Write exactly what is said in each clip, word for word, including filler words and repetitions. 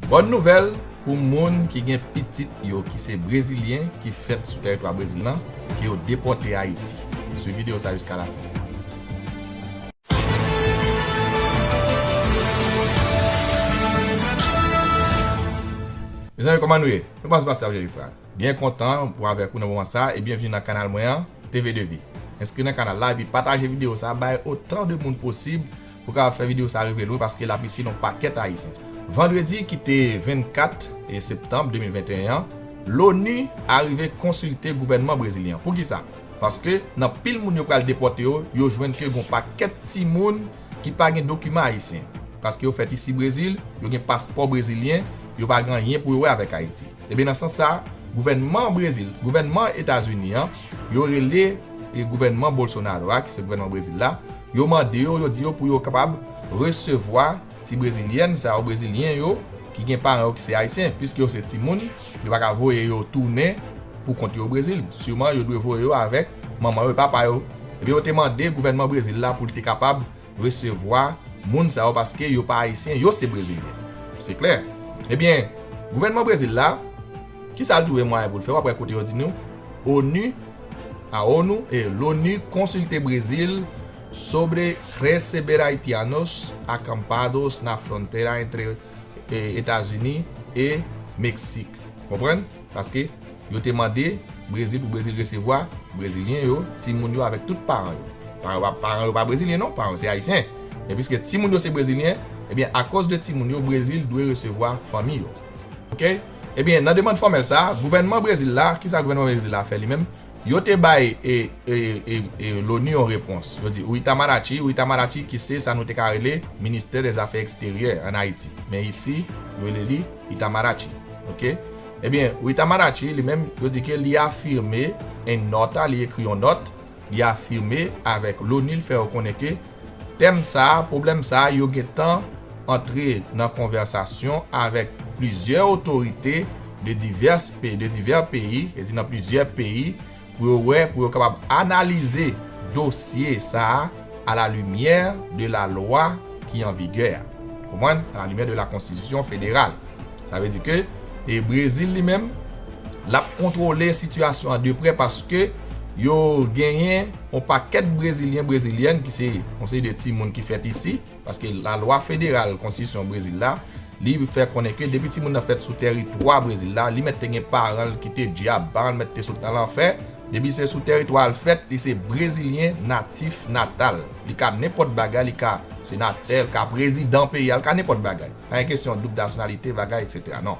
Bòn nouvèl pou moun ki gen pitit yo ki se brezilyen ki fèt sou tèritwa Brezil lan, ke yo depòte Ayiti. Swiv videyo sa jiska lafen. Mezanmi, kòman nou ye? Nou pa se pastè Jerry Fra. Byen kontan pou avèk ou nan moman sa e byenveni nan kanal mwen an, T V de Vie. Enskri nan kanal la epi pataje videyo sa bay otan de moun posib pou kapab fè videyo sa rive lwen paske l ap itil yon pakèt Ayisyen. Vandredi ki te vennkat septanm de mil venteyen an, Loni arive konsilte gouvènman brezilyen an. Poukisa? Paske nan pil moun yo pral depòte yo, yo jwenn ke gon pakèt timoun ki pa gen dokiman ayisyen. Paske yo fèt isi Brezil, yo gen paspò brezilyen, yo pa gen anyen pou yo wè avèk Ayiti. Ebyen, nan sans sa, gouvènman Brezil, gouvènman Etazini an, yo rele e gouvènman Bolsonaro a, ki se gouvènman Brezil la, yo mande yo, yo di yo pou yo kapab resevwa ti brezilyèn sa yo, brezilyen yo, ki gen paran yo ki se ayisyen, piske yo se timoun, yo pa ka voye yo tounen pou kont yo Brezil. Siman, yo dwe voye yo avèk manman yo e papa yo. Ebyen, yo te mande gouvènman Brezil la pou l te kapab resevwa moun sa yo paske yo pa ayisyen, yo se brezilyen. Se klè. Ebyen, gouvènman Brezil la, kisa l twouve mwayen pou l fè? W ap wè kote yo di nou, ONU, a ONU e l'ONU consulte Brasil sobre receber haitianos acampados na fronteira entre eh, Etazini e Meksik. Konprann? Paske yo te mande Brezil pou Brezil resevwa brezilyen yo, timoun yo avèk tout paran yo. Paran yo pa, paran yo pa brezilyen non, paran yo se ayisyen. Men piske timoun yo se brezilyen, ebyen akoz de timoun yo, Brezil dwe resevwa fanmi yo. Oke? Ebyen nan demann fòmèl sa, gouvènman Brezil la, kisa gouvènman Brezil la fè li menm? Yo te bay e, e, e, e, l'ONU yon repons. Yo di, o Itamaraty, o Itamaraty ki se sa nou te ka rele Ministère des Affaires Extérieures an Ayiti. Men isi, yo rele li Itamaraty. Oke? Ebyen, o Itamaraty, li menm, yo di ke li afime en nota, li ekri yon nòt, li afime avèk l'ONU, l fè yo konnen ke tèm sa a, pwoblèm sa a, yo gentan antre nan konvèsasyon avèk plizyè otorite de divès pe-, de divè peyi, e di nan plizyè peyi, pou yo wè, pou yo kapab analize dosye sa a à la lumière de la loi qui en vigueur. Konprann? À la lumière de la Constitution fédérale. Sa vle di ke, e Brezil li menm, l ap kontwole sitiyasyon an de prè paske yo genyen yon pakèt brezilyen, brezilyèn ki se yon seri de timoun ki fèt isi, paske lalwa federal konstitisyon Brezil la, li fè konnen ke depi timoun nan fèt sou tèritwa Brezil la, li mèt te gen paran l ki te dyab, paran l mèt te sot nan lanfè, depi se sou tèritwa l fèt, li se brezilyen natif natal. Li ka nenpòt bagay, li ka senatè, li ka prezidan peyi a, li ka nenpòt bagay. Pa gen kesyon doub nasyonalite, bagay, etsetera. Non.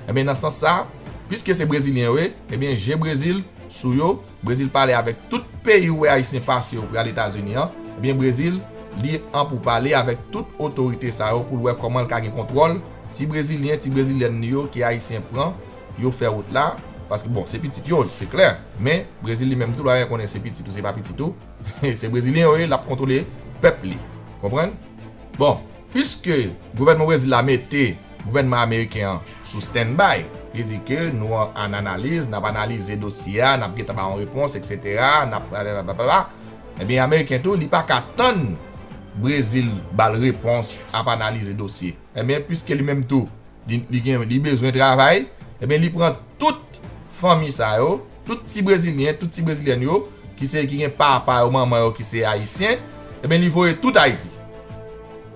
Ebyen, nan sans sa, piske se brezilyen yo ye, ebyen, je Brezil sou yo, Brezil pale avèk tout peyi ou wè Ayisyen pase yo pral Etazini an, ebyen, Brezil, li an pou pale avèk tout otorite sa yo pou l wè kòman l ka gen kontwòl ti brezilyen, ti brezilyèn li yo ke Ayisyen pran, yo fè wout la, paske, bon, se pitit yo, se klè, men Brezil li menm tou, l pa gen konnen se pitit ou, se pa pitit ou, se brezilyen yo ye, l ap kontwole pèp li. Konprann? Bon, piske gouvènman Brezil la mete gouvènman ameriken an sou standby, li di ke nou an, an analiz, n ap analize dosye a, n ap gentan ba yon repons, etsetera, n ap blablabla. Ebyen, ameriken tou, li pa ka tann Brezil ba l repons, ap analize dosye. Ebyen, piske li menm tou, li, li gen, li bezwen travay, ebyen, li pran tout fanmi sa yo, tout ti brezilyen, tout ti brezilyèn yo, ki se, ki gen papa yo, manman yo, ki se ayisyen, ebyen, li voye tout Ayiti.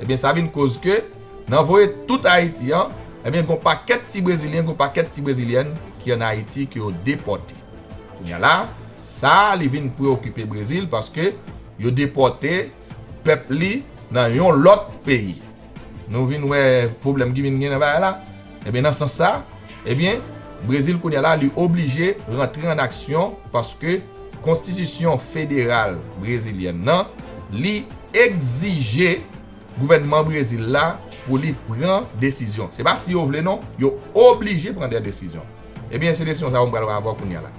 Ebyen, sa vin koz ke, nan voye tout Ayiti an, ebyen, gon pakèt ti brezilyen, gon pakèt ti brezilyèn ki ann Ayiti, ke yo depòte. Kounye a la, sa, li vin preokipe Brezil, paske yo depòte pèp li nan yon lòt peyi. Nou vin wè pwoblèm ki vin gen nan bagay la. Ebyen, nan sans sa, ebyen, Brezil kounye a la, li oblije rantre an aksyon paske konstitisyon federal brezilyèn nan, li egzije gouvènman Brezil la pou li pran desizyon. Se pa si yo vle non, yo oblije pran de desizyon. Ebyen, se desizyon sa yo m pral wè avè w kounye a la.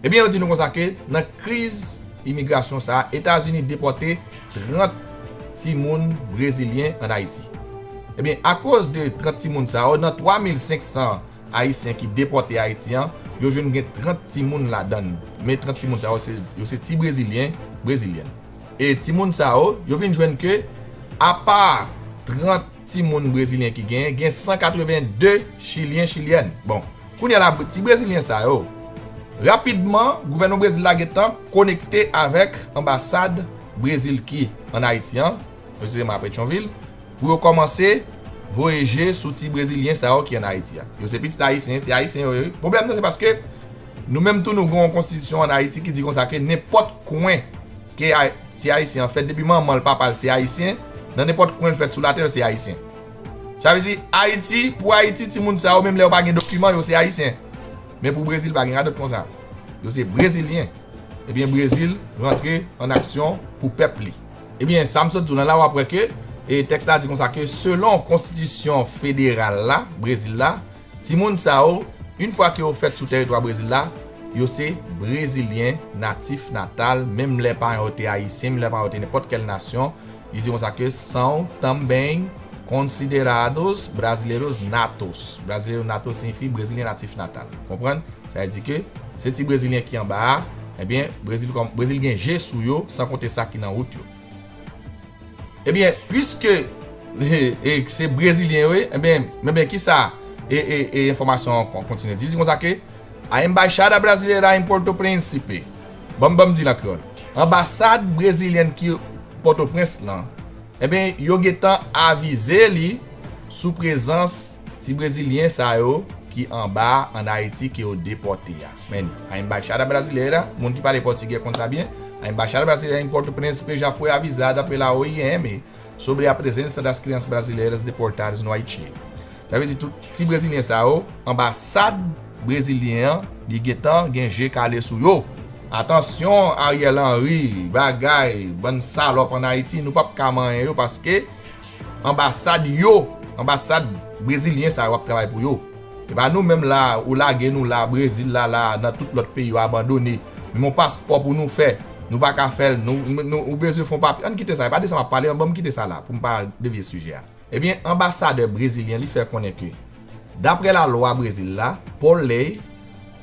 Ebyen, yo di nou konsa ke nan kriz imigrasyon sa a, Etazini depòte trant timoun brezilyen ann Ayiti. Ebyen, akoz de trant timoun sa yo, nan twa mil senk san Ayisyen ki depòte Ayiti an, yo jwenn gen trant timoun ladan l. Men trant timoun sa yo, se, yo se ti brezilyen, brezilyèn. E timoun sa yo, yo vin jwenn ke, apa trant timoun brezilyen ki genyen, gen san katreven de chilyen, chilyèn. Bon, kounye a la, ti brezilyen sa yo, rapidman, gouvènman Brezil la gentan konekte avèk anbasad Brezil ki ann Ayiti an, presizeman a Petyonvil, pou yo kòmanse voye je sou ti brezilyen sa yo ki ann Ayiti a. Yo se pitit ayisyen, ti ayisyen yo ye. Pwoblèm nan se paske nou menm tou nou gen yon konstitisyon ann Ayiti ki di konsa ke nenpòt kwen ke a- ti ayisyen an fèt, depi manman l, papa l se ayisyen, nan nenpòt kwen l fèt sou latè, l se ayisyen. Sa vle di, Ayiti, pou Ayiti, timoun sa yo, menm lè yo pa gen dokiman, yo se ayisyen. Men pou Brezil, pa gen radòt konsa. Yo se brezilyen. Ebyen, Brezil rantre ann aksyon pou pèp li. Ebyen, sa m sot di w lan la, w ap wè ke, e, tèks la di konsa ke selon konstitisyon federal la, Brezil la, timoun sa yo, yon fwa ke yo fèt sou tèritwa Brezil la, yo se brezilyen natif natal, menm lè paran yo te ayisyen, menm lè paran yo te nenpòt kèl nasyon, li di konsa ke são também considerados brasileiros natos. Brasileiro nato siyifi brezilyen natif natal. Konprann? Sa vle di ke se ti brezilyen ki anba a, ebyen, Brezil kòm, Brezil gen je sou yo, san konte sa ki nan wout yo. Ebyen, piske, e, e, se brezilyen yo ye, ebyen, men, men kisa, e, e, e, enfòmasyon an kon- kontinye di? Li di konsa ke a Embaixada Brasileira em Porto Príncipe, ban m, ban m di l an kreyòl, anbasad brezilyèn ki Pòtoprens lan, ebyen, yo gentan avize li sou prezans ti brezilyen sa yo ki anba ann Ayiti ke yo depòte a. Men, a Embaixada Brasileira, moun ki pale pòtigè konn sa byen, a Embaixada Brasileira em Porto Príncipe já foi avisada pela O I M sobre a presença das crianças brasileiras deportadas no Haiti. Sa vle di tout ti brezilyen sa yo, anbasad brezilyen an, li gentan gen je kale sou yo. Atansyon, Ariel Henry, bagay, bann salòp ann Ayiti, nou p ap ka manyen yo paske anbasad yo, anbasad brezilyen sa yo ap travay pou yo. E pa nou menm la, ou lage nou la, Brezil la, la, nan tout lòt peyi yo abandone. Menm yon paspò pou nou fè, nou pa ka fè l, nou, nou, nou, ou bezwen fè yon papye. Ann kite sa, e pa de sa m ap pale, ban m kite sa la, pou m pa devye sijè a. Ebyen, anbasadè brezilyen li fè konnen ke, daprè lalwa Brezil la, por lei,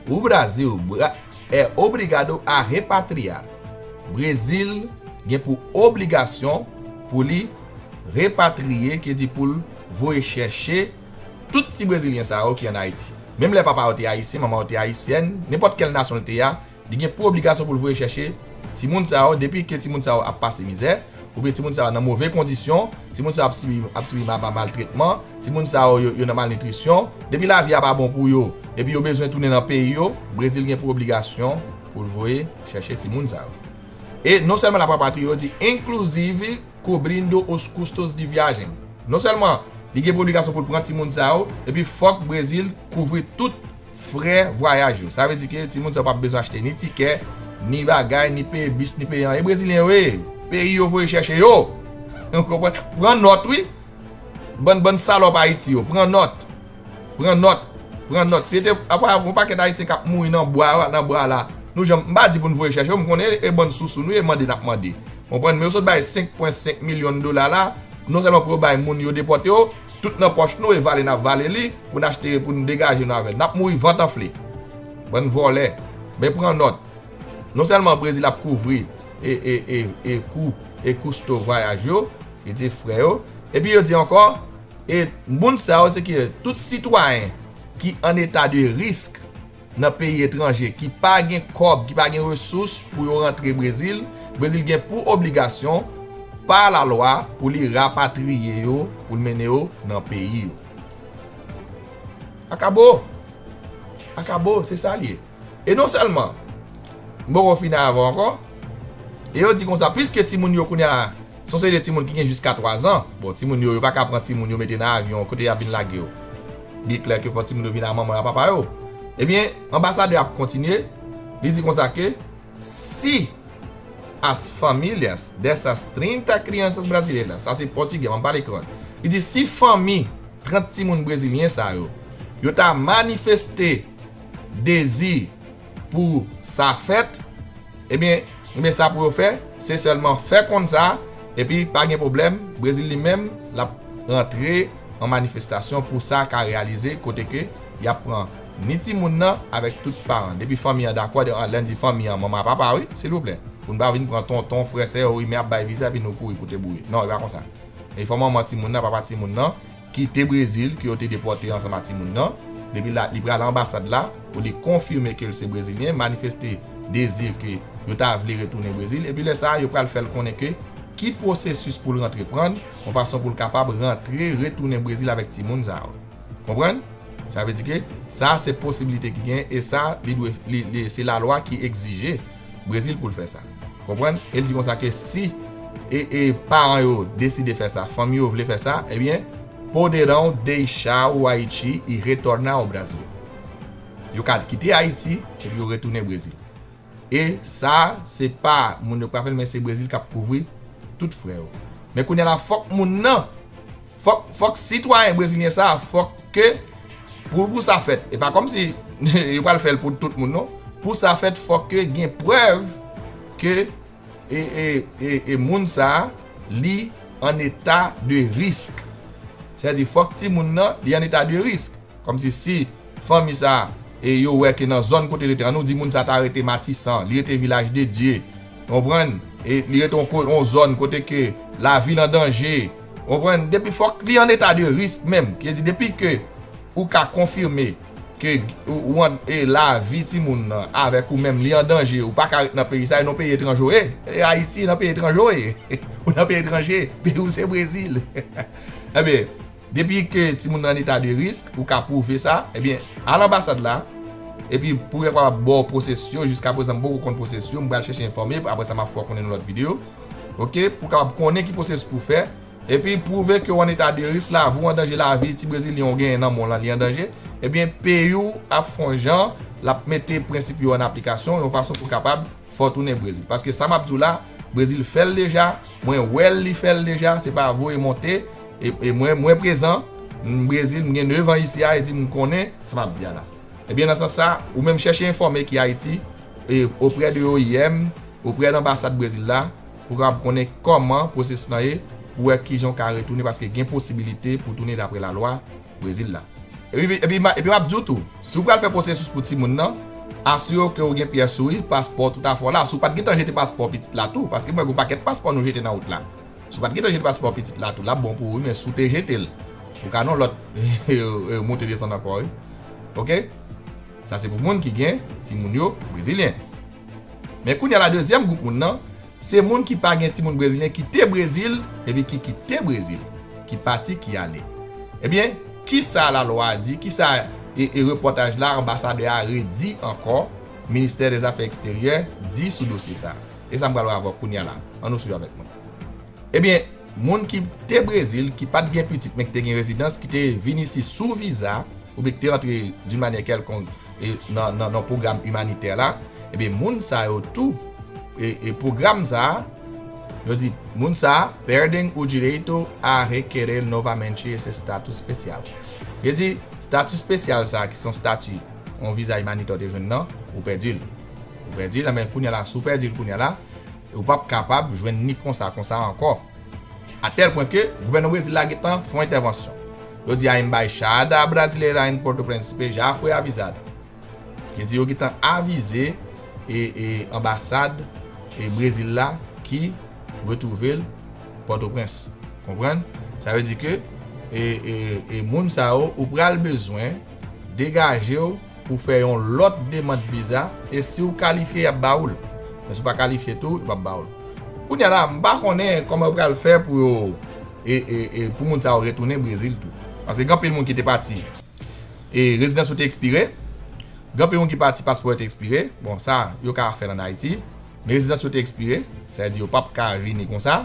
o Brasil bra- é obrigado a repatriar. Brezil gen pou obligasyon pou li repatriye, ki di pou l voye chèche tout ti brezilyen sa yo ki ann Ayiti. Menm lè papa yo te ayisyen, manman yo te ayisyèn, nenpòt kèl nasyon l te a, li gen pou obligasyon pou l voye chèche timoun sa yo, depi ke timoun sa yo ap pase mizè, oubyen timoun sa yo nan move kondisyon, timoun sa yo ap sibi, ap sibi ma- ma- maltretman, timoun sa yo, yo, yo nan malnitrisyon, depi lavi a pa bon pou yo, epi yo bezwen tounen nan peyi yo, Brezil gen pou obligasyon pou l voye chèche timoun sa yo. E non sèlman l ap rapatriye yo, di inclusive cobrindo os custos de viagem. Non sèlman li gen pou obligasyon pou l pran timoun sa yo, epi fòk Brezil kouvri tout frè vwayaj yo. Sa vle di ke timoun sa yo p ap bezwen achte ni tikè, ni bagay, ni peye bis, ni peye anyen. E brezilyen yo ye, peyi yo voye chèche yo. Ou konprann? Pran nòt, wi. Bann, bann salòp Ayiti yo, pran nòt. Pran nòt. Pran nòt. Si se te, apa, yon pakèt ayisyen k ap mouri nan bwa, nan bwa la. Nou janm, m pa di pou n voye chèche yo, m konnen e bann sousou nou ye, mande n ap mande. Konprann? Men yo sot bay senk pwen senk milyon dola la, non sèlman pou yo bay moun yo depòte yo, tout nan pòch nou, e vale n ap vale li, pou n achte, pou n degaje nou avè l. N ap mouri vant anfle. Bann vòlè. Men pran nòt. Non sèlman Brezil ap kouvri e, e, e, e kou, e kousto vwayaj yo, e di frè yo. Epi yo di ankò, e moun sa yo se ki tout sitwayen ki an eta de risk nan peyi etranje, ki pa gen kòb, ki pa gen resous pou yo rantre Brezil, Brezil gen pou obligasyon, pa lalwa, pou li rapatriye yo, pou l mennen yo nan peyi yo. Akabo! Akabo, se sa l ye. E non sèlman, m poko fini avè w ankò, e yo di konsa, piske timoun yo kounye a, se yon seri de timoun ki gen jiska twa zan, bon, timoun yo, yo pa ka pran timoun yo mete nan avyon, kote y ap vin lage yo. Li klè ke fò timoun yo vin a manman yo, a papa yo. Ebyen, anbasadè ap kontinye, li di konsa ke si as famílias dessas trinta crianças brasileiras, sa se pòtigè, m ap pale kreyòl. Li di si fanmi trant timoun brezilyen sa yo, yo ta manifeste dezi pou sa fèt, ebyen, ebyen sa pou yo fè, se sèlman fè konn sa, epi pa gen pwoblèm, Brezil li menm, l ap rantre an manifestasyon pou sa ka reyalize, kote ke y ap pran ni timoun nan avèk tout paran. Depi fanmi an dakò, de, lè n di fanmi an, manman a papa, wi, silvouplè. Pou n pa vin pran tonton, frè, sè, wi, men ap bay viza, epi nou kouri pou te boure. Non, e pa konsa. E fò manman timoun nan, papa timoun nan, kite Brezil, ke yo te depòte ansanm ak timoun nan. Depi la, li pral anbasad la, pou li konfime ke l se Brezilyen, manifeste dezi ke yo ta vle retounen Brezil. Epi lè sa a, yo pral fè l konnen ke ki pwosesis pou l rantre pran, yon fason pou l kapab rantre, retounen Brezil avèk timoun sa yo. Konprann? Sa vle di ke sa se posibilite ki gen, e sa, li dwe, li, li, se lalwa ki egzije Brezil pou l fè sa. Konprann? E l di konsa ke si e, e paran yo deside fè sa, fanmi yo vle fè sa, ebyen, poderão deixar o Haiti e retornar ao Brasil. Yo ka kite Ayiti epi yo retounen Brezil. E sa, se pa moun yo k pral fè l, men se Brezil k ap kouvri tout frè yo. Men kounye a la, fòk moun nan, fòk, fòk sitwayen brezilyen sa, fòk ke pou, pou sa fèt, e pa kòmsi yo pral fè l pou tout moun non. Pou sa fèt, fòk ke gen prèv ke e, e, e, e moun sa, li an eta de risk. Sètadi, fòk timoun nan, li an eta de risk. Kòmsi si fanmi sa, e yo wè ke nan zòn kote li te, annou di moun sa ta rete Matisan, li rete Vilaj de Dye, konprann? E li rete yon ko-, yon zòn kote ke lavi l an danje, konprann? Depi fòk li an eta de risk menm, ki di depi ke ou ka konfime ke ou, ou an, e lavi timoun nan avèk ou menm li an danje, ou pa ka ret nan peyi sa, e nan peyi etranje w ye, e Ayiti nan peyi etranje w ye, ou nan peyi etranje, peyi w se Brezil. Ebyen, depi ke timoun nan an eta de risk, ou ka pwouve sa, ebyen, al anbasad la, epi pou yo kapab ba w pwosesis yo, jiskaprezan m poko konn pwosesis yo, m pral chèche enfòme, apre sa m ap fè w konnen nan lòt videyo, oke, pou w kapab konnen ki pwosesis pou w fè, epi pwouve ke w an eta de risk, lavi w an danje, lavi ti Brezilyen w genyen nan men w lan, li an danje, ebyen, peyi w ap fè yon jan, l ap mete prensip yo an aplikasyon, yon fason pou w kapab fè w tounen Brezil. Paske sa m ap di w la, Brezil fè l deja, mwen wè l, li fè l deja, se pa voye monte, e, e mwen, mwen prezan, m Brezil, m gen nèf an isi a, e di m konnen sa m ap di a la. Ebyen, nan sans sa, ou menm chèche enfòme ki Ayiti, e oprè de O I M, oprè de anbasad Brezil la, pou w kapab konnen kòman pwosesis lan ye, pou wè kijan w ka retounen, paske gen posibilite pou w tounen dapre lalwa Brezil la. Epi, epi, ma- epi m ap di w tou, si w pral fè pwosesis pou timoun nan, asire w ke w gen pyès ou wi, paspò tout afè w la. Si w pa t gentan jete paspò pitit la tou, paske m wè gen yon pakèt paspò nou jete nan wout la. Si w pa t gentan jete paspò pitit la tou, l ap bon pou ou wi, men si w te jete l, ou ka nan lòt moute desann ankò wi. Oke? Sa se pou moun ki gen timoun yo brezilyen. Men kounye a la, dezyèm gwoup moun nan, se moun ki pa gen timoun brezilyen ki te Brezil, epi ki kite Brezil, ki pati, ki ale. Ebyen, kisa lalwa a di, kisa e, e repòtaj la, anbasadè a redi ankò, Ministè dè Zafè Eksteryè di sou dosye sa a. E sa m pral wè avè w kounye a la. Ann nou swiv avèk mwen. Ebyen, moun ki te Brezil, ki pa t gen pitit, men ki te gen rezidans, ki te vin isi sou viza, oubyen ki te rantre d'une manière quelconque, e, nan, nan, nan pwogram imanitè la, ebyen, moun sa yo tou, e, e pwogram sa a, yo di, moun sa a, perdem o direito a requerer novamente esse status especial. Yo di, stati espesyal sa a, ki se yon stati, yon viza imanitè w te jwenn nan, ou pèdi l. Ou pèdi l, men kounye a la, si w pèdi l kounye a la, ou p ap kapab jwenn ni konsa, konsa ankò. A tèl pwen ke gouvènman Brezil la gentan fè yon entèvansyon. Yo di a Embaixada Brasileira em Porto Príncipe já foi avisada. Yo di yo gentan avize e, e anbasad e Brezil la ki retwouve l Pòtoprens. Konprann? Sa vle di ke e, e, e moun sa yo, ou pral bezwen degaje w pou fè yon lòt demann viza, e si w kalifye, y ap ba ou l. Men si w pa kalifye tou, yo p ap ba ou l. Kounye a la, m pa konnen kòman yo pral fè pou yo, e, e, e pou moun sa yo retounen Brezil tou. Paske gen anpil moun ki te pati, e rezidans yo te ekspire. Gen anpil moun ki pati, paspò yo te ekspire. Bon, sa, yo ka fè l ann Ayiti. Men rezidans yo te ekspire, sa vle di yo p ap ka vini konsa.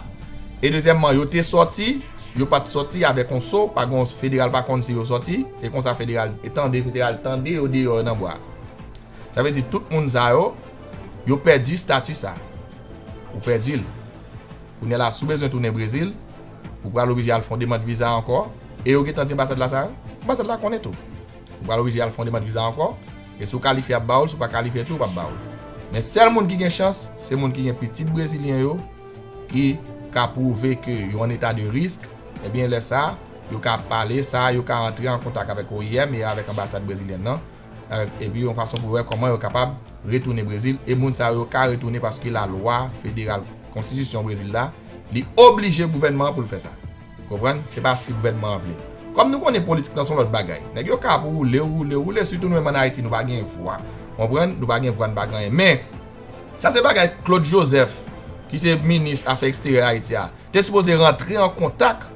E dezyèmman, yo te sòti, yo pa t sòti avèk yon so, pa gen yon federal pa konn si yo sòti, e konsa federal, e tande, federal tande yo deyò nan bwa. Sa vle di tout moun sa yo, yo pèdi stati sa. Ou pèdi l. Kounye a la, si w bezwen tounen Brezil, ou pral oblije al fè yon demann viza ankò, e yo gentan di anbasad la sa, anbasad la konnen tou. Ou pral oblije al fè yon demann viza ankò. E si w kalifye, y ap ba w l, si w pa kalifye tou, yo p ap ba w l. Men sèl moun ki gen chans, se moun ki gen pitit brezilyen yo, ki ka pwouve ke yo an eta de risk, ebyen, lè sa, yo ka pale sa, yo ka antre an kontak avèk O I M e avèk anbasad brezilyèn nan, avèk, epi yon fason pou wè kòman yo kapab retounen Brezil, e moun sa yo ka retounen paske lalwa federal, konstitisyon Brezil la, li oblije gouvènman an pou l fè sa. Konprann? Se pa si gouvènman an vle. Kòm nou konnen politik nan se yon lòt bagay. Nèg yo ka pou woule, woule, woule, sitou nou menm ann Ayiti, nou pa gen vwa. Konprann? Nou pa gen vwa, nou pa gen anyen. Men, sa se bagay Claude Joseph, ki se minis afè eksteryè Ayiti a, te sipoze rantre an kontak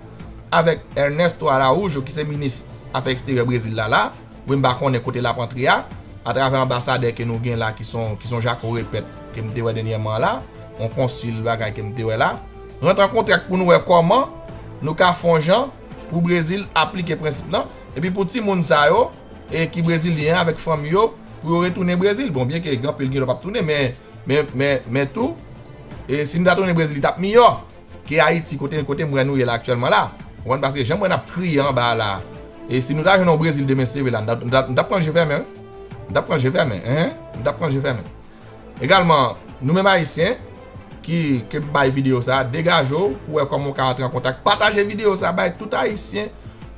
avèk Ernesto Araújo, ki se minis afè eksteryè Brezil la, la, wi, m pa konnen kote l ap antre a, atravè anbasadè ke nou gen la, ki son, ki son jako repèt, ke m te wè dènyèman la, yon konsil bagay ke m te wè la, rantre an kontak pou nou wè kòman nou ka fè yon jan pou Brezil aplike prensip lan, epi pou timoun sa yo, e ki brezilyen avèk fanmi yo, pou yo retounen Brezil. Bon, byen ke gen anpil gen lè p ap tounen, men, men, men, men tou, e si nou ta tounen Brezil, li t ap miyò ke Ayiti, kote, kote m wè nou ye la aktyèlman la. Ou konprann? Paske jan m wè n ap kriye anba a la, e si nou ta jwenn yon Brezil demen se leve la, n t ap, n t ap, n t ap pran l je fèmen, wi. N t ap pran l je fèmen, en? N t ap pran l je fèmen. Egalman, nou menm Ayisyen ki, ki bay videyo sa, degaje w pou wè kòman w ka rantre an kontak. Pataje videyo sa, bay tout Ayisyen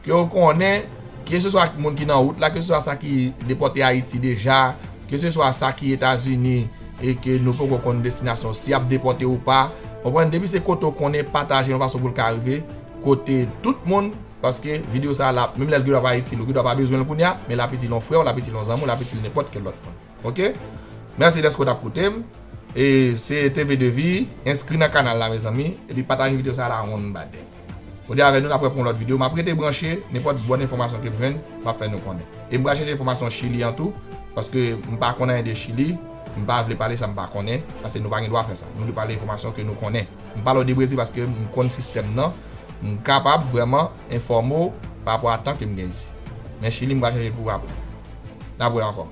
ke w konnen, keseswa moun ki nan wout la, keseswa sa ki depòte Ayiti deja, keseswa sa ki Etazini e ke nou poko konn destinasyon, si y ap depòte ou pa. Konprann? Depi se kote w konnen, pataje yon fason pou l ka rive kote tout moun, paske videyo sa la, menm lè l gen dwa pa itil ou, gen dwa pa bezwen l kounye a, men l ap itil yon frè w, l ap itil yon zanmi w, l ap itil nenpòt kèl lòt moun. Oke? Mèsi dèske w t ap koute m. E se T V de Vi, enskri nan kanal la, mezanmi, epi pataje videyo sa la yon badè. Kote avè nou, n ap wè pou yon lòt videyo. M ap rete branche, nenpòt bòn enfòmasyon ke m jwenn, m ap fè nou konnen. E m pral chèche enfòmasyon Chili an tou, paske m pa konn anyen de Chili, m pa vle pale sa m pa konnen, paske nou pa gen dwa fè sa. Nou dwe pale enfòmasyon ke nou konnen. M pale w de Brezil paske m konn sistèm nan, m kapab vrèman enfòme w pa rapò a tan ke m gen isi. Men Chili, m pral chèche pou w apre. N ap wè ankò.